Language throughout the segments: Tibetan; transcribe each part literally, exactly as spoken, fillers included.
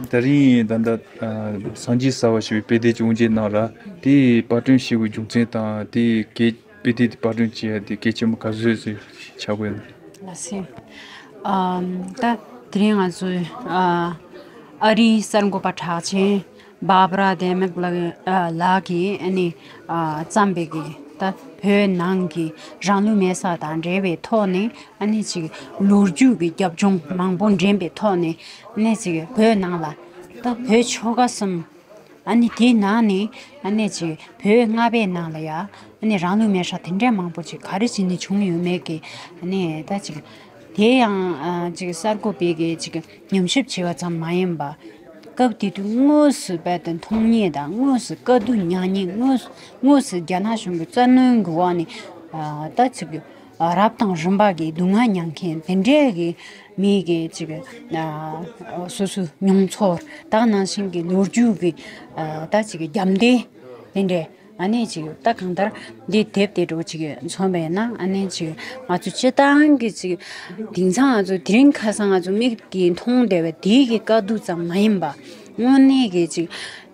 ད་རིང་ད་ལྟ་ཨ་སངས་རྒྱས་གསར་བ་ཞེས་པའི་དཔེ་དེབ་ཀྱི་དབུ་འབྱེད་གནང་ར། དེའི་པར་སྐྲུན་བྱེད་དགོས་རྒྱུ་མཚན་དང་དེའི་གལ་དཔེ་དེབ་དེ་པར་སྐྲུན་བྱེད་ཡ་དེ་གལ་ཆེན་པོ་ག་ཚོད་ཅིག་ཆགས་ཀྱི་ཡོད་ན། ལགས་སེ། ཨམ། ད་དེ་རིང་ང་ཚོས་ཨ་ཨ་རིའི་གསར་འགོད་པ་གྲགས་ཅན་བྷར་བྷ་ར་དེ་མེག་ལགས་ཨ་ལགས་ཀྱིས་ཨ་ནི་ཨ་བརྩམས་པའི་གི་ད་བོད་ནང་གི་རང་ལུས་མེར་སྲེག་དང་འབྲེལ་བའི་ཐོག་ནས་ཨ་ནི་ཅིག་ལོ་རྒྱུས་ཀྱི་རྒྱབ་ལྗོངས་མང་པོ་འདྲེན་པའི་ཐོག་ནས་ཨ་ནི་ཅིག་བོད་ནང་ལ་ད་བོད་ཆོལ་ཁ་གསུམ། ཨ་ནི་དེའི་ནང་ནས་ཨ་ནི་ཅིག་བོད་མངའ་བདག་ནང་ལ་ཡ་ཨ་ནི་རང་ལུས་མེར་སྲེག་དེ་འདྲ་མང་པོ་ཅིག་ག་རེ་བྱས་ནས་བྱུང་ཡོད་མེད་ཀྱི་ཨ་ནི་ད་ཅིག་དེ་ཡང་ཨ་ཅིག་གསར་འགོད་པས་ཀྱི་ཅིག་ཉམས་ཞིབ་བྱས་པ་ཙམ་མ་ཡིན་པ། སྐབས་དེ་དུས་དངོས་སུ་རྦད་དེ་མཐོང་མཁན་དང་དངོས་སུ་དཀའ་སྡུག་མྱངས་མཁན། དངོས་སུ་དངོས་སུ་རྒྱ་ནག་གཞུང་གི་བཙན་གནོན་གྱི་འོག་ནས་ཨ་ད་ཅིག་རབ་དང་རིམ་པ་གི་སྡུག་བསྔལ་མྱངས་མཁན་དེ་འདྲའི་གི་མི་གི་ཅིག་ཨ་སོ་སོའི་མྱོང་ཚོར་དེ་ནང་བཞིན་གྱི་ལོ་རྒྱུས་ཀྱི་ཨ་ད་ཅིག་རྒྱབ་རྟེན་དེ་འདྲའི་ཨ་ནི་ཅིག་ད་གང་ལྟར་འདི་དེབ་དེ་འདྲ་ཅིག་མཚོན་པ་ཡིན་ན་ཨ་ནི་ཅིག་ང་ཚོ་སྤྱིར་བཏང་གི་ཅིག་དེང་སང་ང་ཚོ་དེ་རིང་ཁ་སང་ང་ཚོ་མིག་གིས་མཐོང་བསྡད་པའི་དེའི་གི་དཀའ་སྡུག་ཙམ་མ་ཡིན་པ། དངོས་གནས་ཀྱི་ཅིག་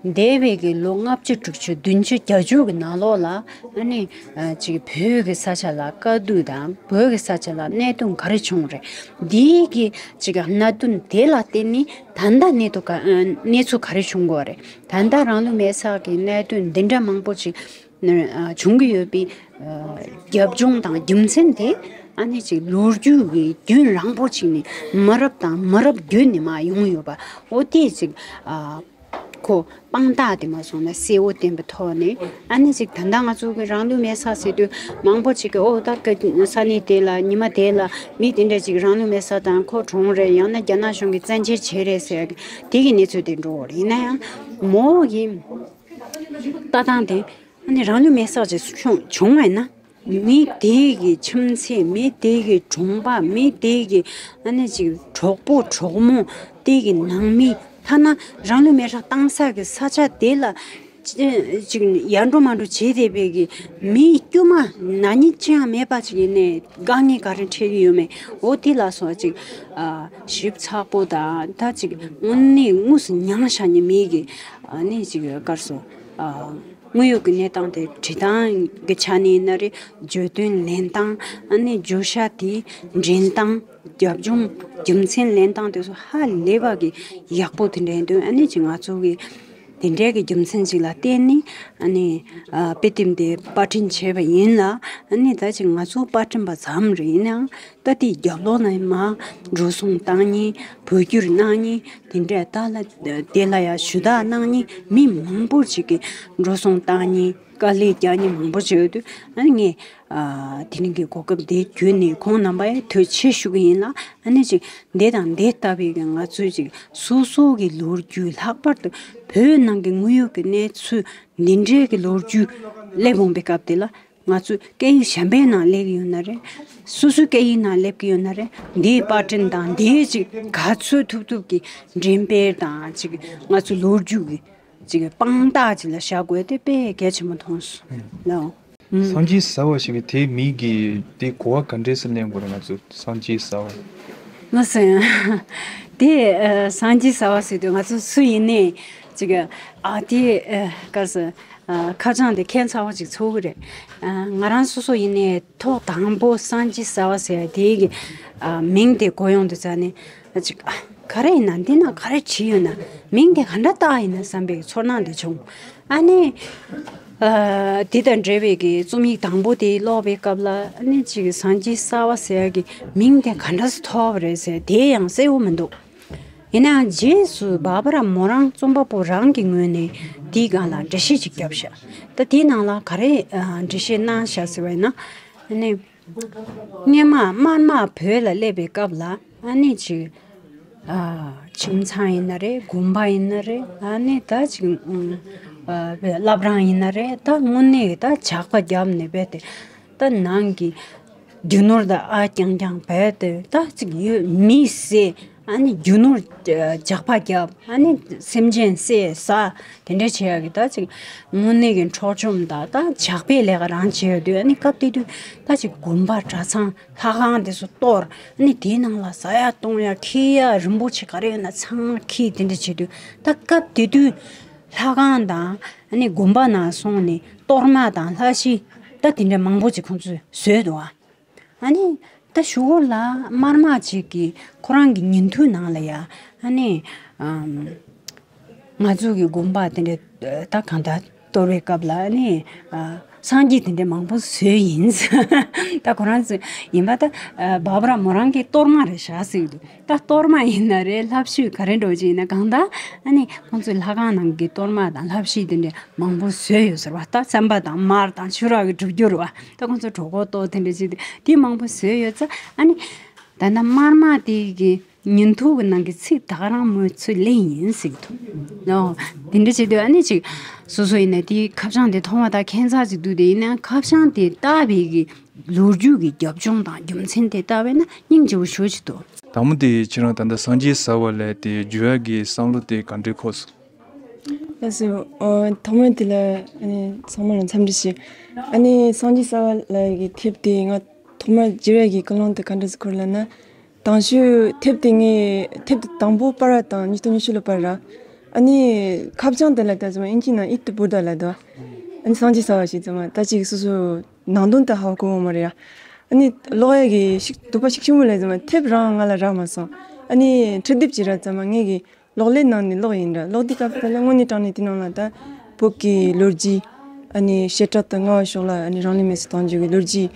འདས་པའི་གི་ལོ་ལྔ་བཅུ་དྲུག་ཅུ་བདུན་ཅུ་བརྒྱད་ཅུ་གི་ནང་ལོགས་ལ་ཨ་ནི་ཨ་ཅིག་བོད་ཀྱི་ས་ཆ་ལ་དཀའ་སྡུག་དང་བོད་ཀྱི་ས་ཆ་ལ་གནད་དོན་ག་རེ་བྱུང་རེད། འདིའི་གི་ཅིག་གནད་དོན་དེ་ལ་བརྟེན་ནས་ད་ལྟ་གནས་དུ་ག་ཨ་གནས་ཚུལ་ག་རེ་བྱུང་དགོས་རེད། ད་ལྟ་རང་ལུས་མེར་སྲེག་གི་གནད་དོན་འདི་འདྲ་མང་པོ་ཅིག་ཨ་བྱུང་གི་ཡོད་པའི་ཨ་རྒྱབ་ལྗོངས་དང་རྒྱུ་མཚན་དེ་ཨ་ནི་ཅིག་ལོ་རྒྱུས་ཀྱི་རྒྱུན་རིང་པོ་ཅིག་ནས་མི་རབས་དང་མི་རབས་བརྒྱུད་ནས་མར་ཡོང་ཡོད་པ། འོ་དེ་ཅིག་ཨ་ཁོ་དཔང་རྟགས་དེ་མ་སོང་ན་གསལ་བོ་བསྟན་པའི་ཐོག་ནས་ཨ་ནི་ཅིག་ད་ལྟ་ང་ཚོ་གི་རང་ལུས་མེར་སྲེག་ཟེར་དུས་མང་པོ་ཅིག་གིས་ཨོ་ད་ག་ས་གནས་དེ་ལ་ཉི་མ་དེ་ལ་མི་དེ་འདྲ་ཅིག་རང་ལུས་མེར་སྲེག་དང་ཁོ་གྲོངས་རེད། ཡང་ན་རྒྱ་ནག་གཞུང་གིས་བཙན་འཇལ་བྱས་རེད་ཟེར་གི་དེ་གི་གནས་ཚུལ་དེ་འགྲོ་བ་རེད། ཡིན་ན་ཡང་མོ་གི་ལྟ་སྟངས་དེ་ཨ་ནི་རང་ལུས་མེར་སྲེག་ཅིག་བྱུང་བྱུང་བ་ཡིན་ན། མི་དེ་གི་ཁྱིམ་མཚེས། མི་དེ་གི་གྲོང་པ། མི་དེ་གི་ཨ་ནི་ཅིག་གྲོགས་པོ་གྲོགས་མོ། དེ་གི་ནང་མི། ཐ་ན་རང་ལུས་མེར་སྲེག་བཏང་ས་གི་ས་ཆ་དེ་ལ་ཅི་ཅིག་ཡར་འགྲོ་མར་འགྲོ་བྱེད་བསྡད་པའི་གི་མི་དཀྱུས་མ་ན་ནིང་ཅི་ཡང་མེད་པ་ཅིག་ཡིན་ནའི་དཀའ་ངལ་ག་རེ་འཕྲད་ཀྱི་ཡོད་མེད། འོ་དེ་ལ་སོགས་ཅིག་ཨ་ཞིབ་ཚགས་པོ་དང་ད་ཅིག་དངོས་གནས་དངོས་སུ་མྱངས་བཞག་མཁན་མི་གི་ཨ་ནི་ཅིག་ག་རེ་ཟེར་ཨ། དངོས་ཡོད་ཀྱི་གནས་སྟངས་དེ་བྲིས་སྟངས་ཀྱི་ཆ་ནས་ཡིན་ན་རེད། བརྗོད་དོན་ལེན་སྟངས། ཨ་ནི་བརྗོད་བྱ་དེ་འདྲེན་སྟངས། རྒྱབ་ལྗོངས་རྒྱུ་མཚན་ལེན་སྟངས་དེ་ཚོ་ཧ་ལས་པ་གི་ཡག་པོ་དེ་འདྲ་ཡིན་དུས། ཨ་ནི་ཅིག་ང་ཚོ་གི་དེ་འདྲའི་གི་རྒྱུ་མཚན་ཅིག་ལ་བརྟེན་ནས་ཨ་ནི་ཨ་དཔེ་དེབ་དེ་པར་སྐྲུན་བྱས་པ་ཡིན་ལ། ཨ་ནི་ད་ཅིག་ང་ཚོ་པར་སྐྲུན་པ་ཙམ་རེད། ཡིན་ནའང་ད་དེའི་རྒྱབ་ལོགས་ན་མར་འགྲོ་སོང་བཏང་མཁན། བོད་བསྒྱུར་གནང་མཁན། དེ་འདྲས་ད་ལ་དེ་ལ་ཡང་ཞུ་དག་གནང་མཁན་མི་མང་པོ་ཅིག་གིས་འགྲོ་སོང་བཏང་མཁན། དཀའ་ལས་རྒྱག་མཁན་མང་པོ་ཅིག་ཡོད་དུས། ཨ་ནི་ངས་ཨ་དེ་རིང་གི་གོ་སྐབས་འདི་བརྒྱུད་ནས་ཁོང་རྣམ་པ་ཡ་ཐུགས་རྗེ་ཆེ་ཞུ་གི་ཡིན་ལ། ཨ་ནི་ཅིག་འདི་དང་འདི་ལྟ་བུའི་གི་ང་ཚོའི་ཅིག་སོ་སོ་གི་ལོ་རྒྱུས། ལྷག་པར་དུ་བོད་ནང་གི་དངོས་ཡོད་ཀྱི་གནས་ཚུལ་འདི་འདྲའི་གི་ལོ་རྒྱུས་སླེབས་འོང་པའི་སྐབས་དེ་ལ། ང་ཚོས་སྐད་ཡིག་གཞན་པའི་ནང་སླེབས་ཡོད་ན་རེད། སོ་སོའི་སྐད་ཡིག་ནང་སླེབས་ཀྱི་ཡོད་ན་རེད། འདིའི་པར་སྐྲུན་དང་འདིའི་ཅིག་ག་ཚོད་ཐུབ་ཐུབ་ཀྱི་འགྲེམས་སྤེལ་དང་ཅིག་ང་ཚོའི་ལོ་རྒྱུས་ཀྱི་ཅིག་དཔང་རྟགས་ཅིག་ལ་བཞག་དགོས་དེ་དཔེ་གལ་ཆེན་པོ་མཐོང་སོང་ལགས། ཨང་། སངས་རྒྱས་ཟེར་བ་ཞིག་གི་དེའི་མིང་གི་དེ་གོ་བ་ག་འདྲས་སེ་ལེན་དགོས་རེད། ང་ཚོ་སངས་རྒྱས་ཟེར་བ། ལགས་སོ། དེ་ཨ་སངས་རྒྱས་ཟེར་བ་ཟེར་དུས་ང་ཚོ་སུ་ཡིན་ནའི་ཅིག་ཨ་དེ་ཨ་ག་རེ་ཟེར། ཨ་ཁ་བྱང་དེ་ཁྱད་མཚར་བ་ཅིག་ཚོར་གི་རེད། ཨ་ང་རང་སོ་སོ་ཡིན་ནའི་ཐོག་དང་པོ་སངས་རྒྱས་ཟེར་བ་ཟེར་ཡ་དེའི་གི་ཨ་མིང་དེ་གོ་ཡོང་དུས་ཙ་ནས་ཅིག་ཨ་ག་རེ་ཡིན་ན། འདི་ན་ག་རེ་བྲིས་ཡོད་ན། མིང་དེ་ག་འདྲ་བཏགས་ཡིན་ན་བསམ་པའི་ཚོར་སྣང་དེ་བྱུང་། ཨ་ནི་ཨ་དེ་དང་འབྲེལ་བའི་གི་རྩོམ་ཡིག་དང་པོ་དེ་ཀློག་པའི་སྐབས་ལ། ཨ་ནི་ཅིག་སངས་རྒྱས་ཟེར་བ་ཟེར་ཡ་གི་མིང་དེ་ག་འདྲ་སེ་ཐོགས་པ་རེད་ཟེར་དེ་ཡང་གསལ་བོ་མི་འདུག། ཡིན་ནའང་རྗེས་སུ་བྷར་བྷ་ར་མོ་རང་རྩོམ་པ་པོ་རང་གི་ངོས་ནས་དེའི་སྒང་ལ་འགྲེལ་བཤད་ཅིག་བརྒྱབ་ཤག། ད་དེའི་ནང་ལ་ག་རེ་ཨ་འགྲེལ་བཤད་གནང་ཤག་ཟེར་བ་ཡིན་ན། ཨ་ནི་སྔོན་མ་དམར་དམག་བོད་ལ་སླེབས་པའི་སྐབས་ལ་ཨ་ནི་ཅིག་ཨ་ཁྱིམ་ཚང་ཡིན་ན་རེད། དགོན་པ་ཡིན་ན་རེད། ཨ་ནི་ད་ཅིག་ཨ་བླ་བྲང་ཡིན་ན་རེད། ད་དངོས་གནས་ད་ཇག་པ་བརྒྱབ་ནས་རྦད་དེ་ད་ནང་གི་རྒྱུ་ནོར་དང་ཨ་རྐྱང་རྐྱང་རྦད་དེ་ད་ཅིག་ཡོད། མི་བསད། ཨ་ནི་རྒྱུ་ནོར་ཇག་པ་རྒྱབ། ཨ་ནི་སེམས་ཅན་བསད་ཟ། དེ་འདྲ་བྱེད་ཡག་གི་ད་ཅིག་དངོས་གནས་ཀྱི་འཕྲོག་བཅོམ་དང་ད་ཇག་པའི་ལས་ཀ་རང་བྱེད་ཡོད་དུས། ཨ་ནི་སྐབས་དེ་དུས་ད་ཅིག་དགོན་པ་གྲྭ་ཚང་ལྷ་ཁང་དེ་ཚོ་གཏོར། ཨ་ནི་དེའི་ནང་ལ་ཟ་ཡག་འཐུང་ཡག་འཁྱེར་ཡག་རིན་པོ་ཆེ་ག་རེ་ཡོད་ན་ཚང་མ་འཁྱེར། དེ་འདྲ་བྱེད་དུས་ད་སྐབས་དེ་དུས་ལྷ་ཁང་དང་ཨ་ནི་དགོན་པ་ནང་སོང་ནས་གཏོར་མ་དང་ལྷ་ཤི་ད་དེ་འདྲ་མང་པོ་ཅིག་ཁོང་ཚོས་བཟོས་འདུག་ཨ། ཨ་ནི་ད་གཞུག་གུ་ལ་དམར་དམག་ཅིག་གིས་ཁོ་རང་གི་ཉིན་ཐོའི་ནང་ལ་ཡ། ཨ་ནི་ཨམ། ང་ཚོ་གི་དགོན་པ་དེ་འདྲ་ད་གང་ལྟར་གཏོར་བའི་སྐབས་ལ། ཨ་ནི་ཨ། སངས་རྒྱས་དེ་འདྲ་མང་པོ་བཟོས་ཡིན། ད་ཁོ་རང་ཚོ་ཡིན་པ་ད་ཨ། བྷ་བྷ་ར་མོ་རང་གི་གཏོར་མ་རེད་བཞག་ཟེར་གི་འདུག་ད་གཏོར་མ་ཡིན་ན་རེད། ལྷ་བཤོས་ག་རེ་འདྲ་ཅིག་ཡིན་ན། གང་ལྟར་ཨ་ནི་ཁོང་ཚོའི་ལྷ་ཁང་ནང་གི་གཏོར་མ་དང་ལྷ་བཤོས་དེ་འདྲ་མང་པོ་བཟོས་ཡོད་ཟེར་བ། ད་རྩམ་པ་དང་མར་དང་ཆུ་རགས་ཀྱིས་གྲུབ་རྒྱུ་རེད་བ། ད་ཁོང་ཚོ་གྲོད་ཁོག་ལྟོགས་དེ་འདྲ་བྱས་ཏེ་དེ་མང་པོ་བཟོས་ཡོད་ཙང་། ཨ་ནི་ད་ལྟ་དམར་དམག་དེ་གི་ཉིན་ཐོ་གི་ནང་གི་ཚིག་ད་ག་རང་མོས་ཚུལ་ལེན་ཡིན་ཟེར་གི་འདུག་ཨོ། དེ་འདྲ་བྱས་དུས་ཨ་ནི་ཅིག་སོ་སོ་ཡིན་ན་དེའི་ཁ་བྱང་དེ་མཐོང་བ་དང་ཁྱད་མཚར་ཅིག་འདུག་དེ་ཡིན་ན་ཁ་བྱང་དེ་བཏགས་པའི་གི་ལོ་རྒྱུས་ཀྱི་རྒྱབ་ལྗོངས་དང་རྒྱུ་མཚན་དེ་བལྟས་པས་ན་སྙིང་རྗེ་པོ་ཞེ་པོ་ཅིག་འདུག་དང་པོ་དེ་ཁྱེད་རང་ད་ལྟ་སངས་རྒྱས་ཟེར་བ་ལབ་དེ་བརྗོད་ཡག་གི་བསམ་བློ་དེ་ག་འདྲས་འཁོར་སོང་། ལགས་སོ། ཨོ། ཐོག་མར་དེ་ལ་ཨ་ནི་ཚང་མ་ལ་འཚམས་འདྲི་ཞུ། ཨ་ནི་སངས་རྒྱས་ཟེར་བ་ལབ་ཀྱི་དེབ་དེ་ང་ཐོག་མར་བསྒྱུར་ཡག་གི་ཀུན་སློང་དེ་ག་འདྲས་སེ་འཁོར་ལབ་ན། དང་ཤོས་དེབ་དེ་ངས་དེབ་དེ་དང་པོ་པར་བ་དང་ཉིས་སྟོང་ཉི་ཤུ་ལོ་པར་ར། ཨ་ནི་ཁ་བྱང་དེ་ལ་ད་ཚང་མ་ཨིན་ཇིའི་ནང་ཨིད་དུ་བུ་དྷ་ལབ་འདུག་ཨ་ནི་སངས་རྒྱས་ཟེར་བ་ཞིག་ཚང་མ་ད་ཅིག་སོ་སོ་ནང་དོན་དེ་ཧ་གོ་གི་མ་རེད་ཡ། ཨ་ནི་ཀློག་ཡག་གི་ཤུགས་འདོད་པ་ཤུགས་ཆེན་པོ་སླེབས་ཙང་དེབ་རང་ང་ལ་རག་མ་སོང་། ཨ་ནི་འཕྲིན་དེབ་ཅིག་རག་ཙང་ངས་གི་གློག་ཀླད་ནང་ནས་ཀློག་ཡིན་ར། ཀློག་དུས་སྐབས་དེ་ལ་དངོས་གནས་དྲང་གནས་དེ་ནང་ལ་ད་བོད་ཀྱི་ལོ་རྒྱུས། ཨ་ནི་བྱེ་བྲག་ཏུ་རྔ་བ་ཕྱོགས་ལ་ཨ་ནི་རང་ལུས་མེར་སྲེག་བཏང་རྒྱུ་གི་ལོ་རྒྱུས་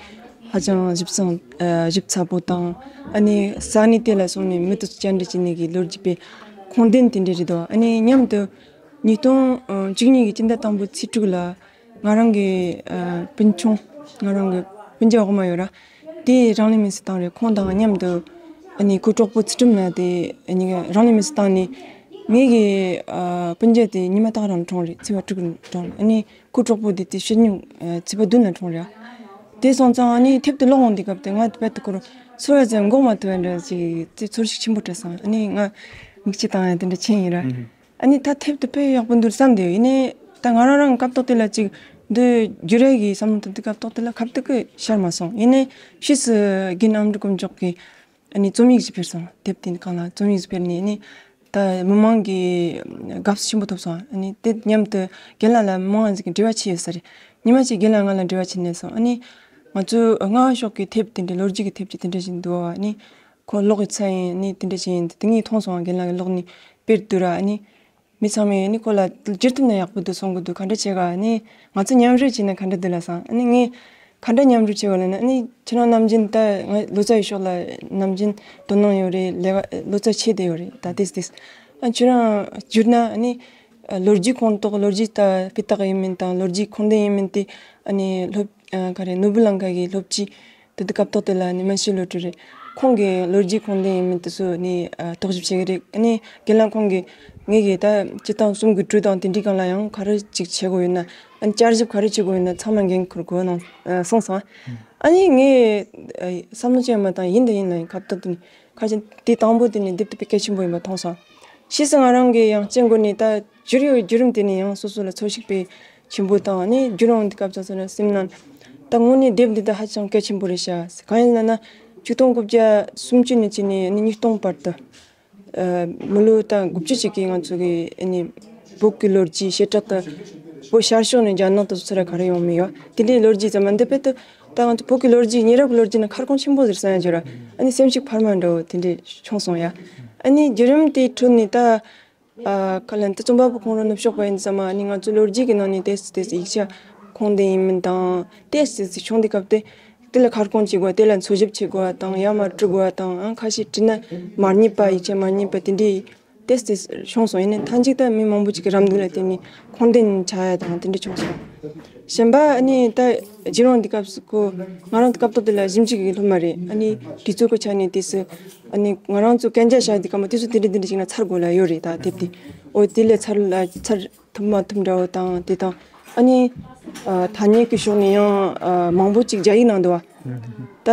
ཧ་ཅང་ཞིབ་ཚགས། ཨ། ཞིབ་ཚགས་པོ་དང་། ཨ་ནི་ས་གནས་དེ་ལ་སོང་ནས་མི་དེ་ཚོ་བཅར་འདྲི་བྱས་ནས་གི་ལོ་རྒྱུས་པའི་ཁུངས་ལྡན་དེ་འདྲ་རེད་དོ། ཨ་ནི་མཉམ་དུ་ཉིས་སྟོང་བཅུ་གཉིས་ཀྱི་སྤྱི་ཟླ་དང་པོའི་ཚེས་དྲུག་ལ་ང་རང་གི་ཨ་སྤུན་ཆུང་། ང་རང་གི་སྤུན་ཀྱག་འོག་མ་ཡོད་ར། དེ་རང་ལུས་མེར་སྲེག་བཏང་རེད། ཁོང་དང་མཉམ་དུ་ཨ་ནི་ཁོའི་གྲོགས་པོ་ཚུལ་ཁྲིམས་ལགས་དེ་ཨ་ནི་རང་ལུས་མེར་སྲེག་བཏང་ནས། ངའི་གི་ཨ་སྤུན་ཀྱག་དེ་ཉི་མ་ཏག་རང་གྲོངས་རེད། ཚེས་པ་དྲུག་གྲོངས། ཨ་ནི་ཁོའི་གྲོགས་པོ་དེ་དེ་ཕྱི་ཉིན་ཨ་ཚེས་པ་བདུན་ལ་གྲོངས་རེད། དེ་སོང་ཙང་ཨ་ནི་དེབ་དེ་ཀློག་འོང་དུས་སྐབས་དེ་ང་དཔེ་དེ་ཁོར་ཚོར་བ་ཙམ་འགོག་མ་ཐུབ་པ་འདྲ་ཞིག་དེ་ཚོར་ཤུགས་ཆེན་པོ་སྤྲད་སོང་། ཨ་ནི་ང་མིག་ཆུ་བཏང་ཡ་དེ་འདྲ་ཕྱིན་ཡིན་ར། ཨ་ནི་ད་དེབ་དེ་དཔེ་ཡག་པོ་འདུག་བསམ་བསྡད་ཡོད། ཡིན་ནའི་ད་ང་རང་རང་སྐབས་ཐོག་དེ་ལ་ཅིག་འདི་བསྒྱུར་ཡག་གི་བསམ་བློ་དང་དེ་སྐབས་ཐོག་དེ་ལ་ཁ་ཐུག་གི་ཤར་མ་སོང་། ཡིན་ནའི་ཕྱིས་སུ་རྒན་ཨ་མྲུ་དཀོན་མཆོག་གིས་ཨ་ནི་རྩོམ་ཡིག་ཅིག་ཕུལ་སོང་། དེབ་དེ་གང་ལ་རྩོམ་ཡིག་ཅིག་ཕུལ་ནས་ཨ་ནི་ད་མི་མང་གིས་དགའ་བསུ་ཆེན་པོ་ཐོབ་སོང་། ཨ་ནི་དེ་མཉམ་དུ་རྒན་ལགས་ལ་མི་མང་ཟིག་གིས་འབྲེལ་བ་བྱས་ཡོད་ས་རེད། ཉི་མ་གཅིག་རྒན་ལགས་ང་ལ་འབྲེལ་བ་བྱས་ནས་སོང་། ཨ་ནི་ང་ཚོ་རྔ་བ་ཕྱོགས་ཀྱི་དེབ་དེ་འདྲ་ལོ་རྒྱུས་ཀྱི་དེབ་ཅིག་དེ་འདྲ་ཞིག་འདུག་ཨ་ནི་ཁོ་ཀློག་གི་ཚར་ཡིན། ཨ་ནི་དེ་འདྲ་ཞིག་ཡིན། དེ་ངས་མཐོང་སོང་། རྒན་ལགས་ཀྱིས་ཀློག་ནས་སྤེལ་འདུག་ར། ཨ་ནི་མི་ཚང་མས་ཨ་ནི་ཁོ་ལ་བསྒྱུར་ཐུབ་ན་ཡག་པོ་འདུག་གསུང་གི་འདུག་ག་འདྲ་བྱེད་ག་ཨ་ནི་ང་ཚོ་མཉམ་རུབ་བྱས་ན་ག་འདྲ་འདུག་ལབ་སོང་། ཨ་ནི་ངས་ག་འདྲ་མཉམ་རུབ་བྱེད་ག་ལབ་ན། ཨ་ནི་ཁྱེད་རང་ནམ་རྒྱུན་ད་ང་ལོ་ཙཱ་ཡི་ཕྱོགས་ལ་ནམ་རྒྱུན་དོ་སྣང་ཡོད་རེད། ལས་ཀ་ལོ་ཙཱ་བྱས་བསྡད་ཡོད་རེད། ད་ཏོག་ཙམ་ཏོག་ཙམ་ཨ་ཁྱེད་རང་བསྒྱུར་ན་ཨ་ནི་ལོ་རྒྱུས་ཁོངས་གཏོགས་ལོ་རྒྱུས་ད་སྤུས་དག་ཡིན་མིན་དང་ལོ་རྒྱུས་ཁུངས་ལྡན་ཡིན་མིན་དེ་ཨ་ནི་སློབ་ཨ་ག་རེ་ནོར་བུ་གླིང་ག་གི་སློབ་སྤྱི་དེ་དུས་སྐབས་ཐོག་དེ་ལ་ནི་མན་ཤེ་བློ་གྲོས་རེད། ཁོང་གིས་ལོ་རྒྱུས་ཁུངས་ལྡན་ཡིན་མིན་དེ་ཚོ་ནི་ཨ་རྟོག་ཞིབ་བྱེད་ཀྱི་རེད། ཨ་ནི་རྒན་ལགས་ཁོང་གིས་ངེད་ཀྱི་ད་སྤྱིར་བཏང་གསུམ་གྱི་གྲོས་དང་དེ་འདྲའི་སྒང་ལ་ཡང་ག་རེ་ཅིག་བྱེད་དགོས་ཡོད་ན། ཨ་ནི་བསྐྱར་ཞིབ་ག་རེ་བྱེད་དགོས་ཡོད་ན་ཚང་མ་འགན་འཁུར་དགོས་གནང་གསུངས་སོང་། ཨ་ནི་ངས་ཨ་བསམ་བློ་ཅི་ཡང་མ་བཏང་། ཡིན་དང་ཡིན་ལབ་ཡིན། སྐབས་ཐོག་དེ་ནི་ཁ་ཅིག་དེ་དང་པོ་དེ་ནི་དེབ་དེ་དཔེ་གལ་ཆེན་པོ་ཡིན་པ་མཐོང་སོང་། ཕྱིས་སུ་ང་རང་གིས་ཡང་སྤྱི་འགོ་ནས་ད་བསྒྱུར་ཡོད་བསྒྱུར་རིམ་དེ་ནས་ཡང་སོ་སོ་ལ་ཚོར་ཤུགས་དཔེ་ཆེན་པོ་དང་། ཨ་ནི་བསྒྱུར་ཡོང་དུས་སྐབས་སོ་སོ་ལ་སེམས་ནང་ད་དངོས་གནས་དེབ་འདི་ད་ཧ་ཅང་གལ་ཆེན་པོ་རེད་ཤག་གང་ཡིན་ལབ་ན་ཆིག་སྟོང་དགུ་བརྒྱ་སུམ་ཅུ་ནས་བྱས་ནས་ཨ་ནི་ཉིས་སྟོང་བར་དུ་ཨ་མི་ལོ་ད་དགུ་བཅུ་ཅིག་གི་ང་ཚོ་གི་ཨ་ནི་བོད་ཀྱི་ལོ་རྒྱུས་བྱེ་བྲག་ཏུ་བོད་ཤར་ཕྱོགས་ནས་རྒྱ་ནག་ཏུ་ཚུར་ག་རེ་ཡོང་མིན་ཡོད། དེ་འདྲའི་ལོ་རྒྱུས་ཙམ་མ་འདི་དཔེ་ད་ད་ང་ཚོ་བོད་ཀྱི་ལོ་རྒྱུས་ཉེ་རབས་ཀྱི་ལོ་རྒྱུས་ནང་ཁ་སྐོང་ཆེན་པོ་ཟེར་ས་ཡང་བརྗོད་ར། ཨ་ནི་སེམས་ཤུགས་འཕར་མ་འདྲ་བོ་དེ་འདྲས་བྱུང་སོང་ཡ། ཨ་ནི་བརྒྱུད་རིམ་དེའི་ཁྲོད་ནས་ད། ཨ་ཁ་ལན་ད་རྩོམ་པ་པོ་ཁོང་རང་ནུབ་ཕྱོགས་པ་ཡིན་ཙང་མ་ཨ་ནི་ང་ཚོ་ལོ་རྒྱུས་ཀྱི་ནང་ནས་ཏོག་ཙམ་ཏོག་ཙམ་ཡིག་ཆ་ཁུངས་ལྡན་ཡིན་མིན་དང་ཏོག་ཙམ་ཏོག་ཙམ་བྱུང་དུས་སྐབས་དེ་དེ་ལ་ཁ་སྐོང་བྱེད་དགོས་པ། དེ་ལ་འཚོལ་ཞིབ་བྱེད་དགོས་པ་དང་། ཡར་མར་འབྲི་དགོས་པ་དང་། ཨང་ཁ་ཤས་བྲིས་ན་མ་རྙེད་པ་ཡིག་ཆ་མ་རྙེད་པ་དེ་འདྲའི་ཏོག་ཙམ་ཏོག་ཙམ་བྱུང་སོང་། ཡིན་ནའི་མཐའ་མཇུག་ད་མི་མང་པོ་ཅིག་གི་རམ་འདེགས་ལ་བརྟེན་ནས་ཁུངས་ལྡན་ཆགས་ཡ་དང་དེ་འདྲ་བྱུང་སོང་། གཞན་པ་ཨ་ནི་ད་རྗེས་རང་འདི་སྐབས་སུ་ཁོ་ང་རང་སྐབས་ཐོག་དེ་ལ་ཞིབ་འཇུག་གི་སློབ་མ་རེད། ཨ་ནི་དུས་ཚོད་ཀྱི་ཆ་ནས་དུས་སུ་ཨ་ནི་ང་རང་ཚོ་གན་རྒྱ་བཞག་དུས་སྐབས་མ་དུས་ཚོད་དེ་འདྲ་དེ་འདྲ་ཞིག་ན་ཚར་དགོས་ལ་ཡོད་རེད། ད་དེབ་དེ་འོ་དེ་ལས་ཚར་ལ་ཚར་ཐུབ་མ་ཐུབ་འདྲ་བོ་དང་དེ་དང་ ཨ་ནི་ཨ་ཐ་སྙད་ཀྱི་ཕྱོགས་ནས་ཡང་ཨ་མང་པོ་ཅིག་རྒྱ་ཡིག་ནང་འདུག་བ། ད་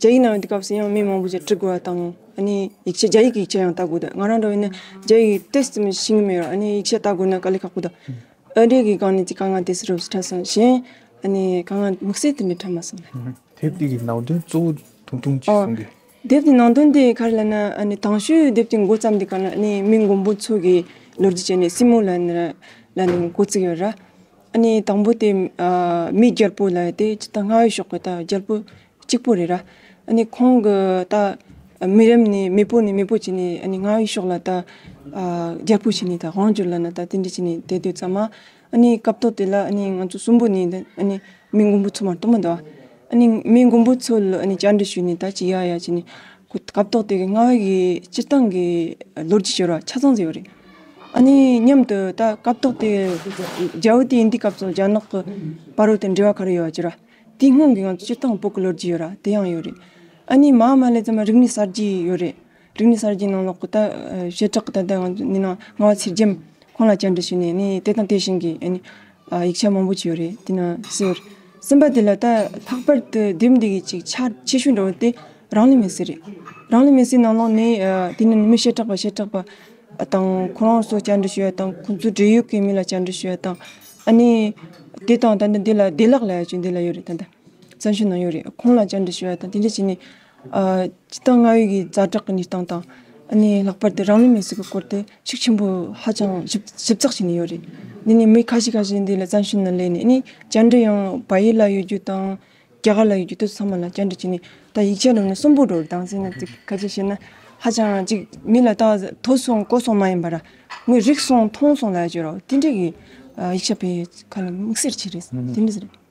རྒྱ་ཡིག་ནང་དེ་སྐབས་སུ་ཡང་མི་མང་པོ་ཅིག་འབྲི་དགོས་པ་དང་། ཨ་ནི་ཡིག་ཆ་རྒྱ་ཡིག་གི་ཡིག་ཆ་ཡང་ལྟ་དགོས་འདུག་ང་རང་འདྲ་བོ་ཡིན་ན་རྒྱ་ཡིག་ཏོག་ཙམ་ཤེས་ཀྱི་མེད་ར། ཨ་ནི་ཡིག་ཆ་ལྟ་དགོས་ན་དཀའ་ལས་ཁག་པོ་འདུག་ཨ་འདྲས་ཀྱི་སྒང་ནས་ཅིག་དཀའ་ངལ་དེ་སུ་རུབ་སུ་འཕྲད་སོང་། གཞན་ཨ་ནི་དཀའ་ངལ་དམིགས་བསལ་དེ་འདྲ་འཕྲད་མ་སོང་། དེབ་དེ་གི་ནང་དོན་གཙོ་བོ་ཐུང་ཐུང་ཅིག་ཨོ། གསུང་གི། དེབ་དེ་ནང་དོན་དེ་ག་རེ་ལབ་ན། ཨ་ནི་དང་ཤོས་དེབ་དེ་འགོ་བརྩམས་དུས་སྒང་ལ་ཨ་ནི་མི་མགོན་པོ་མཚོ་གི་ལོ་རྒྱུས་བྱས་ནས་སྲིན་མོ་ལབ་ནས་ལབ་ནས་འགོ་བཙུགས་ཡོད་ར། ཨ་ནི་དང་པོ་དེ་ཨ་མི་རྒྱལ་པོ་ལབ་ཡ་དེ་སྤྱིར་བཏང་རྔ་བའི་ཕྱོགས་ཀྱི་ད་རྒྱལ་པོ་གཅིག་པོ་རེད་ར། ཨ་ནི་ཁོང་གི་ད་མི་རབས་ནས་མེས་པོ་ནས་མེས་པོ་བྱས་ནས་ཨ་ནི་རྔ་བའི་ཕྱོགས་ལ་ད་ཨ་རྒྱལ་པོ་བྱས་ནས་ད་དབང་བསྒྱུར་ལབ་ན་ད་དེ་འདྲ་བྱས་ནས་བསྡད་དུས་ཙམ་མ། ཨ་ནི་སྐབས་ཐོག་དེ་ལ་ཨ་ནི་ང་ཚོ་གསོན་པོ་ནས་ཨ་ནི་མི་མགོན་པོ་མཚོ་མ་གཏོགས་མི་འདུག་ཨ་ནི་མི་མགོན་པོ་མཚོ་ལ་ཨ་ནི་བཅར་འདྲི་ཞུས་ནས་ད་ཅི་ཡ་ཡ་བྱས་ནས་ཁོ་སྐབས་ཐོག་དེ་གི་རྔ་བ་གི་སྤྱིར་བཏང་གི་ལོ་རྒྱུས་ཤོད་ར་ཆ་ཚང་ཟེར་ཡོད་རེད། ཨ་ནི་མཉམ་དུ་ད་སྐབས་ཐོག་དེ་རྒྱལ་པོ་དེ་ཡིན་དུས་སྐབས་སུ་རྒྱ་ནག་གི་བར་དུ་དེ་འབྲེལ་བ་ག་རེ་ཡོད་ཅི་ར། དེའི་སྔོན་གྱི་ང་ཚོ་སྤྱིར་བཏང་བོད་ཀྱི་ལོ་རྒྱུས་ཡོད་ར། དེ་ཡང་ཡོད་རེད། ཨ་ནི་མ་མ་ལས་ཙམ་རིག་གནས་གསར་བརྗེ་ཡོད་རེད། རིག་གནས་གསར་བརྗེ་ནང་ལོགས་ཀྱི་ད་བྱེ་བྲག་གི་ད་ལྟ་ང་ཚོ་ནི་ནང་རྔ་བ་ཚེ་རྒྱམ་ཁོང་ལ་བཅར་འདྲི་ཞུས་ནས་ནི་དེ་དང་དེ་བཞིན་གྱི་ཨ་ནི་ཡིག་ཆ་མང་པོ་ཅིག་ཡོད་རེད། དེ་ནང་གསལ་བོར་གསུམ་པ་དེ་ལ་ད་ལྷག་པར་དུ་དེབ་འདི་གི་ཅིག་ཆ་ཆེ་ཤོས་འདྲ་བོ་དེ་རང་ལུས་མེར་སྲེག་རེད། རང་ལུས་མེར་སྲེག་ནང་ལོགས་ནས་ཨ་དེ་ནི་མི་བྱེ་བྲག་པ་བྱེ་བྲག་པ་དང་ཁོ་རང་ཚོ་བཅར་འདྲི་ཞུ་ཡ་དང་ཁོང་ཚོའི་འབྲེལ་ཡོད་ཀྱི་མི་ལ་བཅར་འདྲི་ཞུ་ཡ་དང་། ཨ་ནི་དེ་དང་ད་ལྟ་འདི་ལ་བདེ་བླག་ལབ་ཡ་ཅིག་འདི་ལ་ཡོད་རེད། ད་ལྟ་བཙན་བྱོལ་ནང་ཡོད་རེད། ཁོང་ལ་བཅར་འདྲི་ཞུ་ཡ་དང་དེ་འདྲ་བྱས་ནས་ཨ་སྤྱིར་བཏང་རྔ་བའི་གི་ཛ་དྲག་གི་གནས་སྟངས་དང་། ཨ་ནི་ལྷག་པར་དུ་རང་ལུས་མེར་སྲེག་གི་སྐོར་དེ་ཤུགས་ཆེན་པོ་ཧ་ཅང་ཞིབ་ཞིབ་ཚགས་བྱས་ནས་ཡོད་རེད། འདི་ནི་མི་ཁ་ཤས་ཁ་ཤས་འདི་ལ་བཙན་བྱོལ་ནང་སླེབས་ནས་ཨ་ནི་བཅར་འདྲི་ཡང་བལ་ཡུལ་ལ་ཡོད་རྒྱུ་དང་རྒྱ་གར་ལ་ཡོད་རྒྱུ་དེ་ཚོ་ཚང་མ་ལ་བཅར་འདྲི་བྱས་ནས་ད་ཡིག་ཆ་ནང་ནས་གསོན་པོ་འགྲོ་རེད། དང་ཟེར་ན་ཅིག་ག་ཅི་བཤད་ན་ཧ་ཅང་ཅིག་མི་ལ་ད་ཐོས་སོང་གོ་སོང་མ་ཡིན་པ་ར། ངས་རིག་སོང་མཐོང་སོང་ལབ་ཡ་ཅིག་ཡོད་ར། དེ་འདྲ་གི་ཡིག་ཆ་དཔེ་ཁ་ལ་དམིགས་བསལ་ཆེ་རེད། དེ་འདྲ་ཟེར།